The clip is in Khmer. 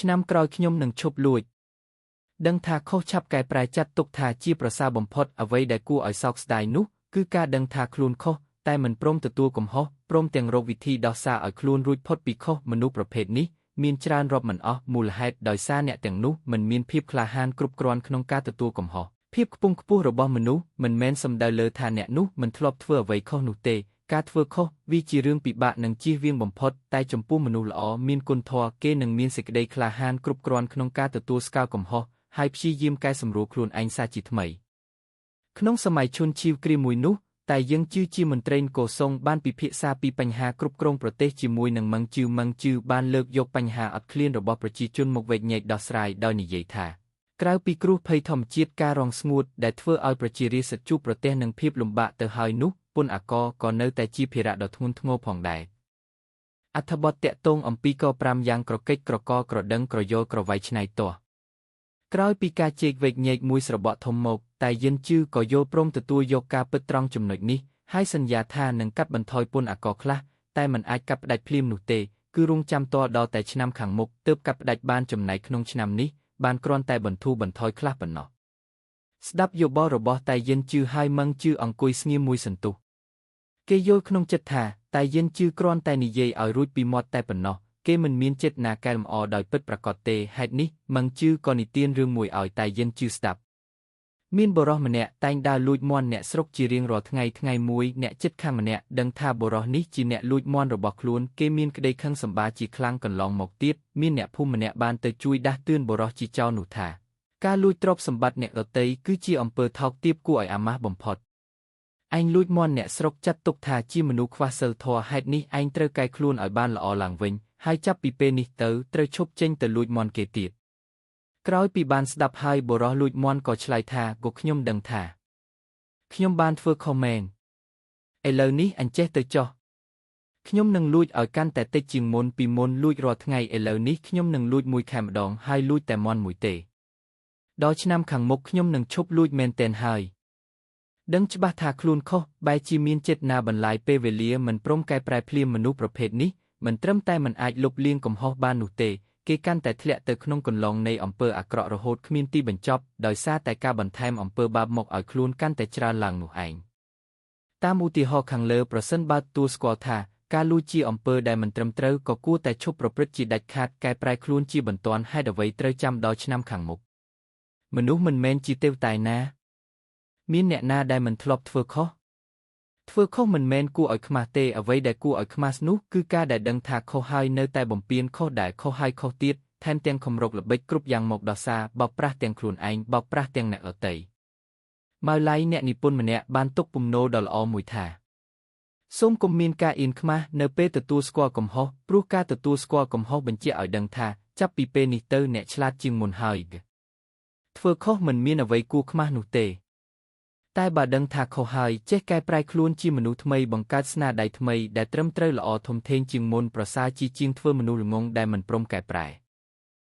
ឆ្នាំក្រោយខ្ញុំនឹងឈប់លួច ដឹងថាខុសឆាប់កែប្រែចាត់ទុកថាជាប្រសើរបំផុតអ្វីដែលគួរឲ្យសោកស្ដាយនោះគឺការដឹងថាខ្លួនខុសតែមិនព្រមទទួលកំហុសព្រមទាំងរកវិធីដោះសារឲ្យខ្លួនរួចផុតពីខុសមនុស្សប្រភេទនេះមានច្រើនរាប់មិនអស់មូលហេតុដោយសារអ្នកទាំងនោះមិនមានភាពក្លាហានគ្រប់គ្រាន់ក្នុងការទទួលកំហុសភាពខ្ពង់ខ្ពស់របស់មនុស្សមិនមែនសំដៅលើថាអ្នកនោះមិនធ្លាប់ធ្វើអ្វីខុសនោះទេការធ្វើខុសវាជារឿងពិបាកនិងជៀសវាងបំផុតតែចំពោះមនុស្សល្អមានគុណធម៌គេនឹងមានសេចក្តីក្លាហានគ្រប់គ្រាន់ក្នុងការទទួលស្គាល់កំហុសហើយព្យាយាមកែសម្រួលខ្លួនឯងសាជាថ្មីក្នុងសម័យឈុនឈីវគ្រាមួយនោះតែយើងជឿជាមន្ត្រីនគរសុងបានពិភាក្សាពីបញ្ហាគ្រប់គ្រងប្រទេសជាមួយនឹងម៉ឹងជឿម៉ឹងជឿបានលើកយកបញ្ហាអត់ឃ្លានរបស់ប្រជាជនមកវែកញែកដោះស្រាយដោយនិយាយថាក្រៅពីគ្រោះភ័យធម្មជាតិការរងស្ងួតដែលធ្វើឲ្យប្រជារាស្ត្រជួបប្រទះនឹងភាពលំបាកទៅហើយនោះពន្ធអាករក៏នៅតែជាភារៈដ៏ធ្ងន់ធ្ងរផងដែរអត្ថបទតាក់ទងអំពីក5យ៉ាងក្រកិចក្រកក្រដឹងក្រយល់ក្រវៃឆ្នៃទាស់ក្រោយពីការជែកវែកញែកមួយស្របក់ធំមកតែយិនជឺក៏យល់ព្រមទទួលយកការពិតត្រង់ចំណុចនេះហើយសន្យាថានឹងកាត់បន្ថយពន្ធអាករខ្លះតែមិនអាចកាត់ផ្តាច់ភ្លាមនោះទេគឺរងចាំតដល់តែឆ្នាំខាងមុខទើបកាត់ផ្តាច់បានចំណែកក្នុងឆ្នាំនេះបានគ្រាន់តែបន្ធូរបន្ថយខ្លះប៉ុណ្ណោះស្ដាប់យោបល់របស់តែយិនជឺហើយម៉ឹងជឺអង្គុយស្ងៀមមួយសន្ទុះគេយល់ក្នុងចិត្តថាតែយិនជឺគ្រាន់តែនិយាយឲ្យរួចពីមាត់តែប៉ុណ្ណោះគេមិនមានចិត្តណាកែលម្អដោយពិតប្រាកដទេហេតុនេះម៉ឹងជឺក៏និទានរឿងមួយឲ្យតែយិនជឺស្ដាប់មានបុរសម្នាក់តែងដើរលួចមាន់អ្នកស្រុកជារៀងរាល់ថ្ងៃថ្ងៃមួយអ្នកចិត្តខាងម្នាក់ដឹងថាបុរសនេះជាអ្នកលួចមាន់របស់ខ្លួនគេមានក្តីខឹងសម្បាជាខ្លាំងកន្លងមកទៀតមានអ្នកភូមិម្នាក់បានទៅជួយដាស់តឿនបុរសជាចោរនោះថាការលួចទ្រព្យសម្បត្តិអ្នកដទៃគឺជាអំពើថោកទាបគួរឲ្យអាម៉ាស់បំផុតឯងលួចមាន់អ្នកស្រុកចាត់ទុកថាជាមនុស្សខ្វះសីលធម៌ហេតុនេះឯងត្រូវកែខ្លួនឲ្យបានល្អឡើងវិញហើយចាប់ពីពេលនេះទៅត្រូវឈប់ចេញទៅលួចមាន់គេទៀតក្រោយពីបានស្ដាប់ហើយបុរសលួចមាន់ក៏ឆ្លើយថាក៏ខ្ញុំដឹងថាខ្ញុំបានធ្វើខុសមែនឥឡូវនេះអញចេះទៅចុះខ្ញុំនឹងលួចឲ្យកាន់តែតិចជាងមុនពីមុនលួចរាល់ថ្ងៃឥឡូវនេះខ្ញុំនឹងលួចមួយខែម្ដងហើយលួចតែមាន់មួយទេដល់ឆ្នាំខាងមុខខ្ញុំនឹងឈប់លួចមែនទែនហើយដឹងច្បាស់ថាខ្លួនខុសបែរជាមានចិត្តណាបន្លាយពេលវេលាមិនព្រមកែប្រែភ្លាមមនុស្សប្រភេទនេះមិនត្រឹមតែមិនអាចលុបលាងកំហុសបាននោះទេគេកាន់តែធ្លាក់ទៅក្នុងគន្លងនៃអំពើអាក្រក់រហូតគ្មានទីបញ្ចប់ដោយសារតែការបន្ថែមអំពើបាបមកឲ្យខ្លួនកាន់តែច្រើនឡើងនោះឯងតាមឧទាហរណ៍ខាងលើប្រសិនបើទទួលស្គាល់ថាការលួចជាអំពើដែលមិនត្រឹមត្រូវក៏គួរតែឈប់ប្រព្រឹត្តជាដាច់ខាតកែប្រែខ្លួនជាបន្ទាន់ហេតុអ្វីត្រូវចាំដល់ឆ្នាំខាងមុខមនុស្សមិនមែនជាទេវតាណាមានអ្នកណាដែលមិនធ្លាប់ធ្វើខុសធ្វើខុសមិនមែនគួរឲ្យខ្មាស់ទេអ្វីដែលគួរឲ្យខ្មាស់នោះគឺការដែលដឹងថាខុសហើយនៅតែបំពានខុសដែលខុសហើយខុសទៀតថែមទាំងខំរកល្បិចគ្រប់យ៉ាងមកដោះសារបោកប្រាស់ទាំងខ្លួនឯងបោកប្រាស់ទាំងអ្នកដទៃម៉ៅឡៃអ្នកនិពន្ធម្នាក់បានទុកពំនោដ៏ល្អមួយថាសូមកុំមានការអៀនខ្មាស់នៅពេលទទួលស្គាល់កំហុសព្រោះការទទួលស្គាល់កំហុសបញ្ជាក់ឲ្យដឹងថាចាប់ពីពេលនេះទៅអ្នកឆ្លាតជាងមុនហើយធ្វើខុសមិនមានអ្វីគួរខ្មាស់នោះទេតែបើដឹងថាខុសហើយចេះកែប្រែខ្លួនជាមនុស្សថ្មីបង្កើតស្នាដៃថ្មីដែលត្រឹមត្រូវល្អធំធេងជាងមុនប្រសើរជាជាងធ្វើមនុស្សល្ងង់ដែលមិនព្រមកែប្រែ